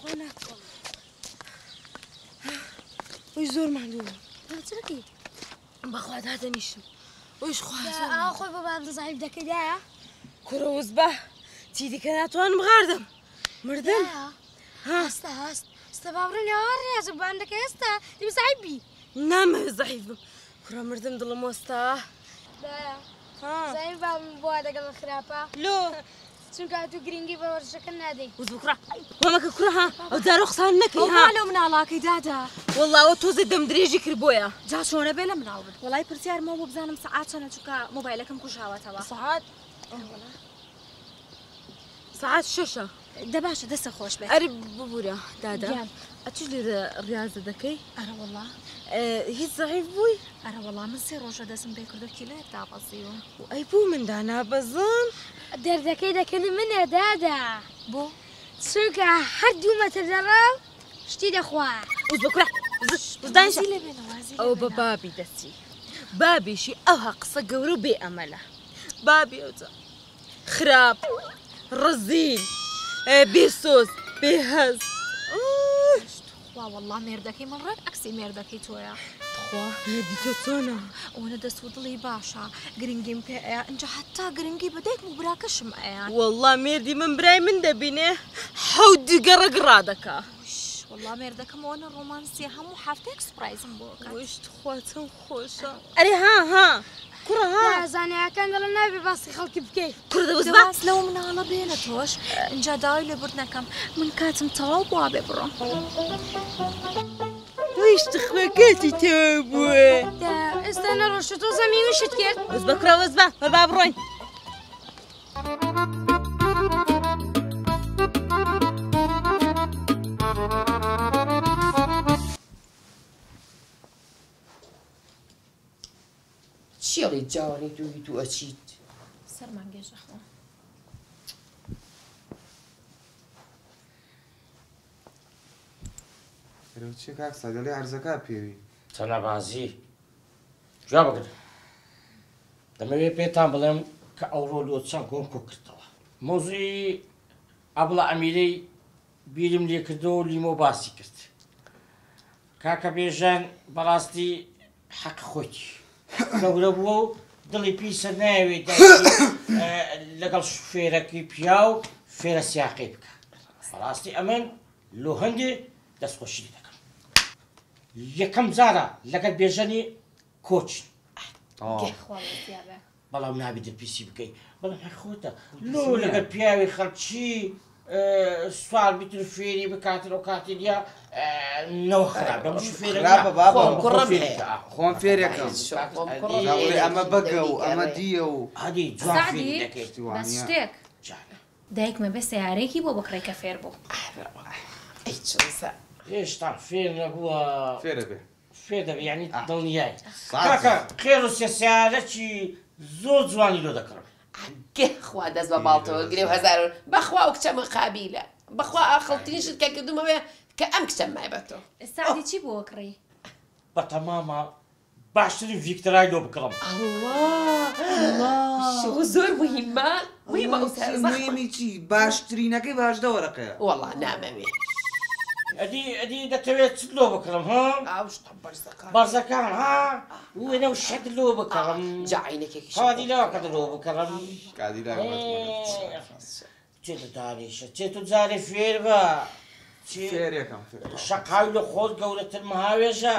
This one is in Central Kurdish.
بەخوا ناتوانم. ئۆی زۆر ماندوو بووم. چ دەکەی؟ بەخوا دادەنیشم. ئۆیش خوا زۆر ئاوا خۆی بۆ بابم زەعیف دەکەی دایە؟ کوڕە وزبە چیدیکە ناتوانم غاردم. مردم. ها هەستە هەست. هەستە با بڕۆین ئاوا ڕیازە بان دەکەی هەستە دەبی زەعیف بی. نامەوێت زەعیف بم. کوڕە مردم دڵم وەستا. دایە زانی بابم بۆ وا دەگەڵ خراپە؟ لۆ؟ چونکە ئەتوو گرنگی بە وەرزشەکە نادەی. وز بکڕە وەمەکە کوڕە ها ئەو جارە قسان نەکەی ها. ئەو لەو مناڵاکەی دادە. وەڵا ئەوە تۆزێ دەم درێژی کرد بۆیە. جا چۆنە بێ لە مناڵ بن. وەڵای پرسیارمەوە بۆ بزانم سەعات چەنە چونکە مۆبایلەکەم کوژاوەتەوە. سەعات سەعات شەشە. دە باشە دەستت خۆش بێت. ئەرێ ببورە دادە گیان. ئەتوش لێرە ڕیازە دەکەی؟ ئەرە وەڵا. هیچ زەعیف بووی؟ ئەرە وەڵا من سێ ڕۆژە دەستم پێ کردو کیلۆیەک دابەزیوم. ئەی بۆ من دانابەزم؟ دەردەکەی دەکەنی منە دادە. بۆ؟ چونکە هەر دوو مەتر دەڕام شتی دەخوا. وز بە کورە وز دانیشە. وازی لێ بێنە وازی لێ ئەوە بە بێنە. بابی دەچی بابیشی ئەوها قسە گەورە و بێ ئەمەلە بابی ئەوجا خراپ ڕزیل بێ سۆز بێ هەست. تخوا وەڵا مێردەکەی من ڕێک عەکسی مێردەکەی تۆیە. تخوا مێردی تۆ چۆنە؟ ئەوەنە دەست و دڵی باشە گرنگیم پێ ئەیا ئینجا هەتا گرنگی بە دایکم و براکەشم ئەیا. وەڵا مێردی من برای من دەبینێ حەوت گەڕەک ڕادەکا. وش وەڵا مێردەکەم ئەوەنە ڕۆمانسیە هەموو هەفتەیەک سوپرایزم بۆ ئەکات. وش تخوا چەند خۆشە. ئەرێ ها ها کوڕە ها. زانایەکان دەڵێن نابێ باسی خەڵکی بکەی. کوڕە دە وەزبا. دە واز لەو مناڵە بێنە تۆش ئینجا داوای لێبوردن ئەکەم من کاتم تەواو بوو ئەبێ بڕۆم. ویش تخوا کاتی تەواو بووە. دە ئێستا نەڕۆشتە تۆ زەمی وشت کرد. وەزبە کوڕە وەزبە وەر با بڕۆین. چی ئەڵێی جاوانەی تۆ هی تۆ ئەچیت؟ سەرمان گێژ ئەخوا. ئەرێ چیە کاک سەعید ئەڵێ عەرزەکە پێوی. تەنەبازی جواب بگرن دەمەوێ پێتان بڵێم کە ئەوڕۆ لۆ چەند کۆم کۆ کردەوە مەوزوعی ئەبڵە ئەمیرەی بیرم لێ کردەوە و لیمۆ باسی کرد کاکە بێژەن بەڕاستی حەق خۆیتی گەورە بووە و دڵی پیسە نایەوێت دایکی لەگەڵ شوفێرەکەی پیاو فێرە سیاقەی بکە بەڕاستی ئەمن لۆ هەندێ دەستخۆشی لێ دەکەم یەکەم جارە لەگەڵ بێژەنی کۆچین بەڵام نابی دڵپیسی بکەی بەڵام هەر خۆتە لۆ لەگەڵ پیاوی خەڵکی سوار بیتر فێری بکاتن ئەو کاتی دیە نەوە خراپە مش فێرە خراپە بابا خۆم کوڕم فێری هەیە. کە. خۆم فێرەکەم خۆم کوڕم جا بڵێ هەیە. ئەمە بەگە و ئەمە دییە و هەدی جوان سەعدی فێری دەکەیت شتی بەس وانییە. شتێک جانە دایکمە بێ سەیارەیەکی بۆ بکڕی کە فێر بوو. ئەی چۆزە. هێشتا فێر نەبووە. فێرە بێ. فێر دەبێ یعنی دڵنیای. ساز. کاکە قێر و سێ سەیارەکی زۆر جوانی لۆ دەکڕم. ئەگە خوا دەست بە باڵتەوە گرێ و هەزار بەخوا ئەو کچە من قابیلە بەخوا ئاقڵترین شت کە کردومەوەیە کە ئەم کچەم مای بە تۆ. سەعدی چی بۆ کڕی؟ بەتەمامە باشترین ڤیکتەرای لۆ بکڕم. ئەڵڵا شو زۆر مهمە مهمە ئەو سەیارە زەخمە. مهمی چی باشترینەکەی بە 18 وەرەقەیە. وەڵا نامەوێ. ئەدی ئەدی دەتەوێت چت لۆ بکڕم ها؟ ئاو شتە بەرزەکان. بەرزەکان ها؟ وێنە و شت لۆ بکڕم. جا عینەکێکیش کادیلاکەت لۆ بکڕم. کادیلاک چێ تۆ دانیشە چێ تۆ جارێ فێر بە. فێرێکم فێر. شەقاوی لە خۆت گەورەتر مەهاوێژە.